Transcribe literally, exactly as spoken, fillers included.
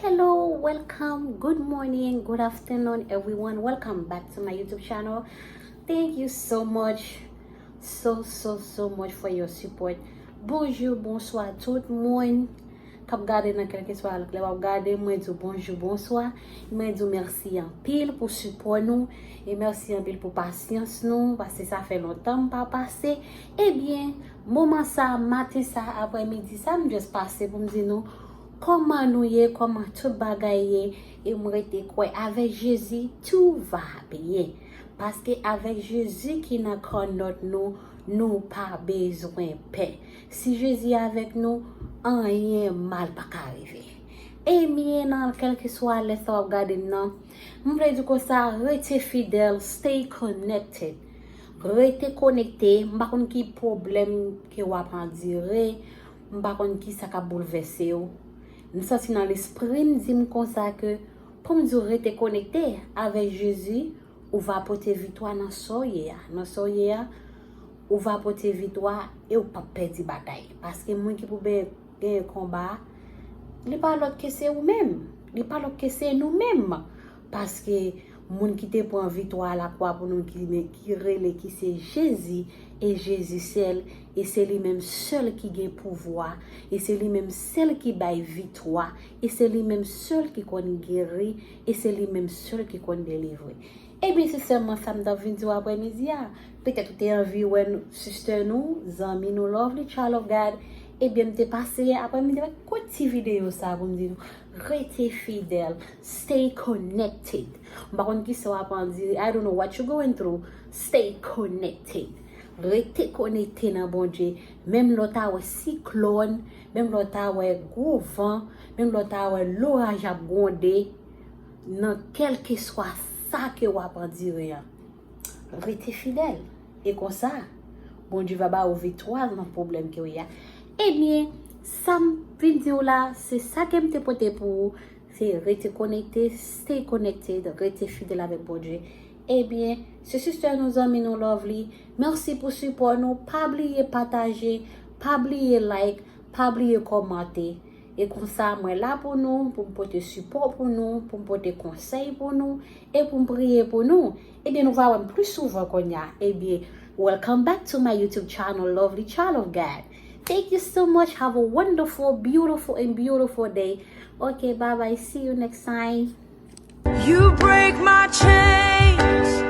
Hello, welcome, good morning, good afternoon, everyone. Welcome back to my YouTube channel. Thank you so much, so, so, so much for your support. Bonjou, bonswa tout moun k ap gade nan kèlkeswa lè w ap gade. Mwen di w bonjou, bonswa. Mwen di w mèsi anpil pou sipò nou. E mèsi anpil pou pasyans nou, paske sa fè lontan m pa pase. Ebyen, moman sa, maten sa, aprèmidi sa, m just pase pou m di nou kòman nou ye, kòman tout bagay ye. E m rete kwè avèk Jezi, tout va bien. Paske avèk Jezi ki nan kannòt nou, nou pa bezwen pè. Si Jezi avèk nou, anyen mal pa ka rive. Ebyen, nan kèlkeswa lè sa w ap gade m nan, m vle di konsa, rete fidèl, stay connected. Rete konekte, m pa konn ki pwoblèm ke w ap andire, m pa konn ki sa k ap boulvèse w. M santi nan lespri m di m konsa ke pou m di w rete konekte avèk Jezi, ou va pote viktwa nan sa w ye a. Nan sa w ye a, ou va pote viktwa e ou p ap pèdi batay. Paske moun ki pou ben- genyen konba a, li pa lòt ke se ou menm. Li pa lòt ke se nou menm. Paske moun ki te pran viktwa a lakwa pou nou, ki, ki rele, ki se Jezi, e Jezi sèl, e se li menm sèl ki gen pouvwa, e se li menm sèl ki bay viktwa, e se li menm sèl ki konn geri, e se li menm sèl ki konn delivre. Ebyen, se sèlman sa m t ap vin di w aprèmidi a. Petèt ou te anvi wè nou, sistè nou, zanmi nou, Lovely Child of God. Ebyen, m te pase aprèmidi a, kote ti videyo sa pou m di nou, rete fidèl, stay connected. M pa konn ki sa w ap andire, I don't know what you going through, stay connected. Rete konekte nan Bondye. Menm lè w ta wè siklòn, menm lè w ta wè gwo van, menm lè w ta wè loraj ap gwonde, nan kèlkeswa sa ke w ap andire an, rete fidèl. E konsa, Bondye va ba ou viktwa nan pwoblèm ke w ye a. Ebyen, sa m vin di w la, se sa ke m te pote pou ou. Se rete konekte, stay connected, rete fidèl avèk Bondye. Ebyen, se sistè nou, zanmi nou, Lovely. Mèsi pou sipò nou. Pa bliye pataje, pa bliye like, pa bliye kòmante. E konsa, mwen la pou nou, pou m pote sipò pou nou, pou m pote konsèy pou nou, e pou m priye pou nou. Ebyen, nou va wè m plis souvan kounye a. Ebyen, welcome back to my YouTube channel, Lovely Child of God. Thank you so much. Have a wonderful, beautiful, and beautiful day. Okay, bye bye. See you next time. You break my chains.